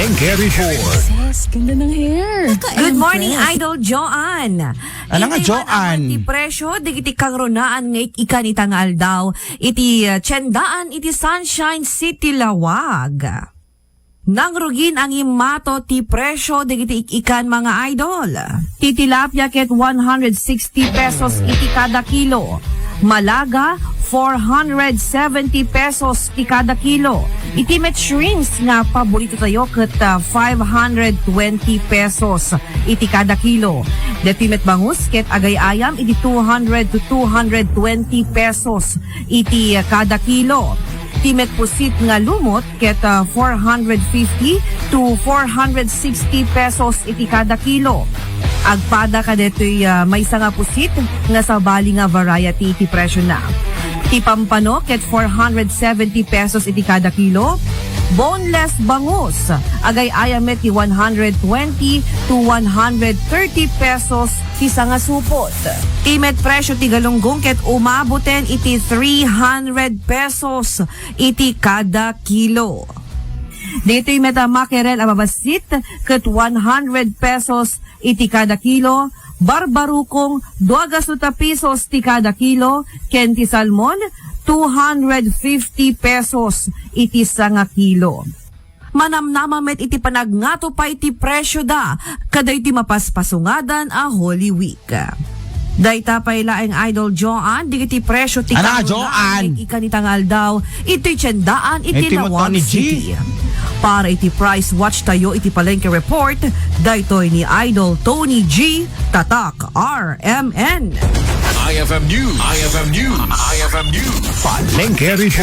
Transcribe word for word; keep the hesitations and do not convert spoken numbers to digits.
Palengke Report. Sis, ganda ng hair. Good morning, Idol Joanne. Ano nga, Iti Joanne? man ti presyo, dagiti kangrunaan nga ik-ikan ita nga aldaw, iti uh, tiendaan iti Sunshine City Laoag. Nangrugin ang imato ti presyo dagiti ik-ikan, mga idol. Ti tilapia ket one hundred sixty pesos iti kada kilo. Malaga, four hundred seventy pesos ti kada kilo. Iti met shrimps nga paborito tayo ket ah, five hundred twenty pesos iti kada kilo. Deti met bangus ket agay-ayam iti two hundred to two hundred twenty pesos iti kada kilo. Ti met pusit nga lumot ket ah, four hundred fifty to four hundred sixty pesos iti kada kilo. Agpada kadetoy ah, maysa nga pusit nga sabali nga variety iti presyo na. Ti pampano ket four hundred seventy pesos iti kada kilo. Boneless bangus, agay-ayam met ti one hundred twenty to one hundred thirty pesos ti sangasupot. Ti met presyo ti galunggong ket umaboten iti three hundred pesos iti kada kilo. Ditoy met a mackerel a babassit ket one hundred pesos iti kada kilo, barbarukong dua gas ta pesos ti kada kilo, ken ti salmon two hundred fifty pesos iti sanga kilo. Manamnama met iti panagngato pay ti presyo da kadagiti mapaspasungadan a Holy Week. Dayta pay laeng, Idol Joanne, dagiti presyo ti Ana, kangrunaan Joanne? nga ik-ikan ita nga aldaw iti tiendaan iti Iti mo, Laoag Tony G. City. Para iti price watch tayo iti Palengke Report, daytoy ni Idol Tony G, Tatak R M N. I F M News. I F M News. I F M News. Palengke Report.